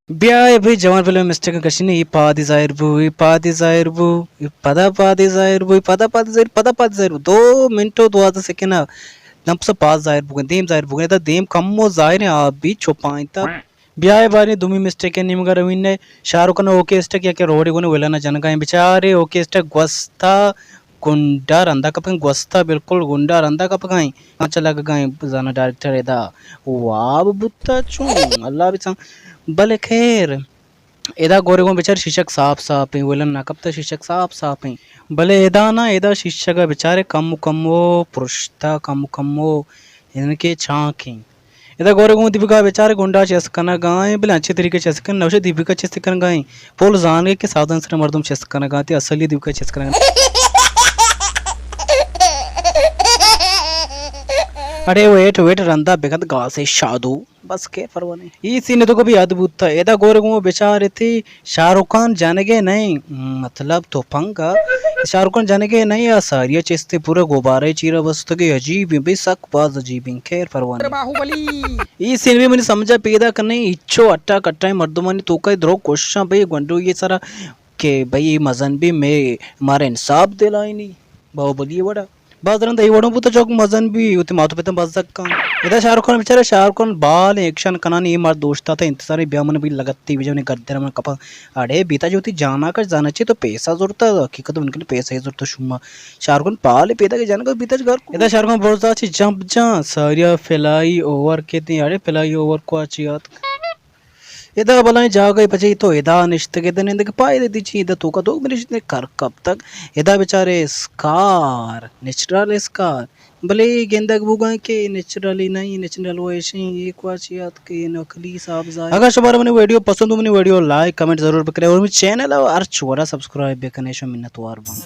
بیا اے بھئی جوان فلم مسٹیک کشی نے، اے پادی ظاہر بو، اے پادی ظاہر بو، اے پدا پادی ظاہر بو، اے پدا پادی ظاہر، پدا پادی ظاہر بو۔ دو منٹ و دوازدہ سیکنڈ ءَ نمپس ءَ پاد ظاہر بوگن، دیم ظاہر بوگن، ادا دیم کمو ظاہر ایں، آ بی چپائیں تا۔ بیا اے باریں دومی مسٹیک ءِ نیمگ ءَ روین نے، شاہ رخ خان اوکے اسٹک یا کہ روڈی گون ولن ءَ جنگا ایں، بچارے اوکے اسٹک گوستا گنڈا رندا کپگیں، گوستا بالکل گنڈا رندا کپگیں، آنچا لگگیں زانا ڈائریکٹر ادا واب بوتا چون، اللہ بچان۔ بلے خیر، ادا گورے گوں بچار شیشگ صاف صاف ایں، ولن نہ کپتا شیشگ صاف صاف ایں۔ بلے ادا نا، ادا شیشگ ءَ بچارے کمو کمو پرشتا، کمو کمو یعنی کہ چانک ایں۔ ادا گورے گوں دیپکا بچارے گنڈا چست کنگا ایں، بلے انچیں طریقے چست کن، نوشے دیپکا چست کنگا ایں۔ پول زانگے کہ سادن سر مردم چست کنگا ایں، اصلی دیپکا چست کنگا ایں۔ اڑے ویٹ ویٹ رندا بکت گاسے شادو۔ بس کہ پرواہ نہیں۔ ای سین تو کو بھی یاد بوتا۔ ادا گورے گوں بچار اتھی شاہ رخ خان جنگے نہیں، مطلب تو پنگا۔ شاہ رخ خان جنگے نہیں، آ ساریا چستے پورا گوبارے چیرا بستگے، عجیب ایں بھئی، سک باز عجیب ایں۔ خیر پرواہ نہیں۔ ای سین بھی منی سمجھا پیدا کرنے، اچو اٹا کٹا مردمانی توکا درو کوششاں بھئی گونڈو یہ سرا کہ بھئی مزن بھی میں مارا انصاف دلائینی۔ باہوبلی وڑا۔ باز رند اے وڑوں بوتا چوک مزن بھی، وتی ماتو پتاں بزگ کن۔ ادا شاہ رخ خان بچارے، شاہ رخ خان بال ایکشن کنان، اے مرد دوشتا تا انتظار بیا من بھی لگتی بجا نے گردن من کپا۔ اڑے بیتا جو تی جانا کر جانا چی تو پیسہ زورتا، حقیقت من کن پیسہ ہی زورتا شما۔ شاہ رخ خان بال پیدا کے جانا کر بیتا گھر کو۔ ادا شاہ رخ خان برزا چی جمپ جان، ساریا فلائی اوور کے تی، اڑے فلائی اوور کو اچی یاد۔ ادا بلائیں جاگہے پچے تو ادا نشتگ، ادا نندگ پائدہ دی چی، ادا توکا تو بنشتنے کر کپتگ۔ ادا بچارے اسکار، نیچرل اسکار۔ بلے گندگ بوگا کہ نیچرلی نہیں، نیچرل وہ ایشیں، یہ کواچی آت کہ نقلی صاحب ظاہر۔ اگر شمارا منی ویڈیو پسند ہو، منی ویڈیو لائک، کمنٹ ضرور بکنے اور منی چینل ہرچ وڑا سبسکرائب بکنے، شما منتوار باں۔